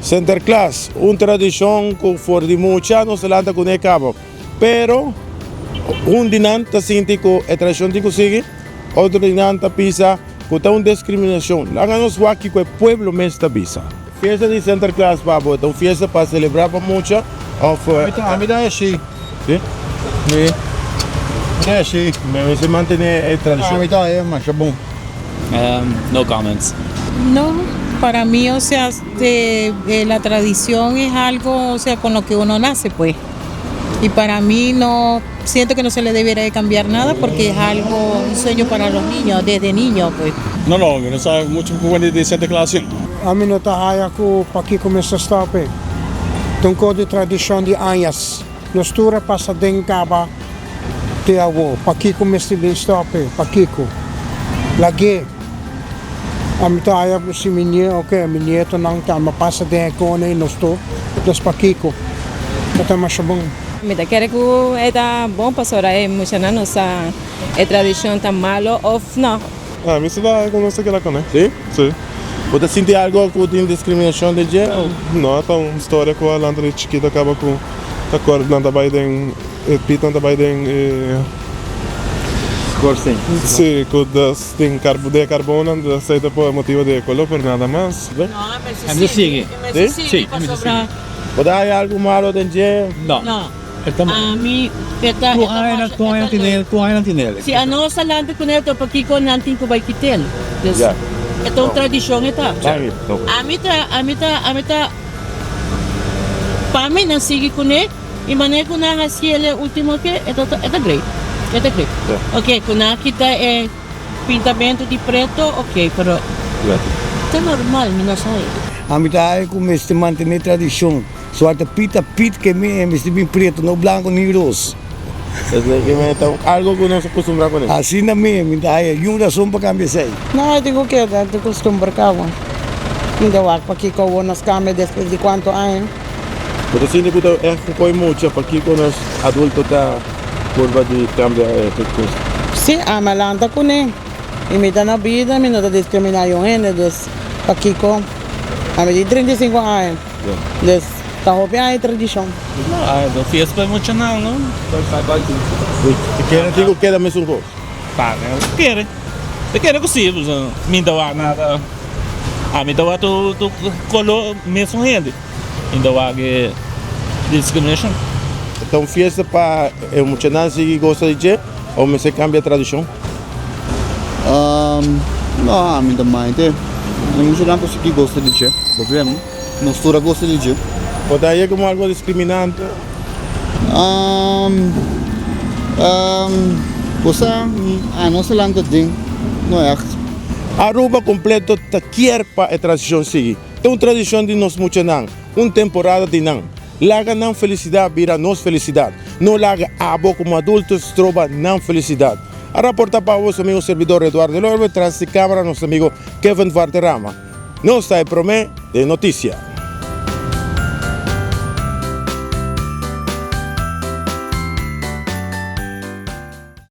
Sinterklaas, un tradishon ku for di mucha nos ta lanta kuné kaba. Pero un di nan ta sinti ku e tradishon tin ku sigui, otro di nan ta bisa ku ta un diskriminashon. Laga nos wak kiko e pueblo mes ta bisa. Fiesta di Sinterklaas pa bo ta un fiesta pa selebrá pa mucha òf? Ami ta hasi. Si? Mi ta hasi. Mi mester mantené e tradishon. Ami ta hasi masha bon. No comments. No, para mi o sea la tradicion es algo o sea con lo que uno nace pues y para mi no siento que no se le debiera de cambiar nada porque es algo un sueño para los niños desde niño pues. No no, mi no sa mucho cu wende di Sinterklaas sin. Ami no ta haya cu pakico mester stop e. Ta un cos di tradicion di añas. Nos tur a pasa den caba te awo. Pakico mester bin stop e? Pakico? Lag'e. Ami ta haya si mi nie, ok, mi nietonan tambe a pasa den e cone y nos tur. Dus pakico? E ta masha bon. Mi ta kere ku e ta bon pasobra e muchanan no sa e tradishon ta malo of no. Ami si ta ku nos ta keda kuné. Si? Si. Bo ta sinti algo ku tin diskriminashon den dje? No, ta un storia ku a lanta di chikito kaba ku ta kòrda nan ta bai den e pitnan ta bai den e. Skorsten. Si, ku des tin den e karbonnan esei ta por motibu di e koló pero nada mas. No, e mester sigui. E mester sigui pasobra. Bo ta haya algu malo den dje? No. No. Ami e ta Tur aña tur aña tin el, tur aña tin el. Si anos a lanta ku nel pakiko nan tin ku bai kitel. Dus e ta un tradishon e ta. Ami ta ami ta ami ta pa mi nan sigui kuné i manera ku nan hasi el e ultimo ke e ta e ta great e ta great. Ok ku nan a kita e Pintamentu di preto ok pero ta normal mi no sa e. Ami ta haña ku mester mantené tradishon. Suerte pit ta pit ke mi e mester bin preto no blanko ni ros. Esei ta algo ku nos a kustumbrá kuné. Asina mi mi ta haña yun rason pa kambia esei. No, e tin ku keda di kustumber kaba. Mi ta wak pakiko awor nos kambia despues di kuantu aña. Bo ta sinti ku ta ègt un koi mucha pakiko nos adulto ta. Purba di cambia e kos. Si, ami a lanta kuné i mi ta na bida, mi no ta diskriminá yon hende, dus pakiko? Ami tin 35 aña, dus ta hopi aña e tradishon. No, ta fiesta pa e muchanan, no? Si kere tin ku keda mesun kos. Pa mi kere, ta kere ku si, mi ta wak nada, ami ta wak tur koló mesun hende. Mi ta wak e discrimination. Ta un fiesta pa e muchanan sigui gosa di dje o mester cambia tradicion? No, ami ta maite. E muchanan por sigui gosa di dje, problema. Nos tur a gosa di dje. Bo ta haye como algo discriminante? Bo sa, anos a lanta den, no echt. Aruba completo ta kier pa e tradicion sigui. Ta un tradishon di nos muchanan, un temporada di nan. Laga nan felisidat bira nos felisidat. No laga abo komo adulto stroba nan felisidat. A raporta pa abo su amigo servidor Eduardo Elorbe, tras di kamera nos amigo Kevin Valderrama. Nos ta e prome den notisia.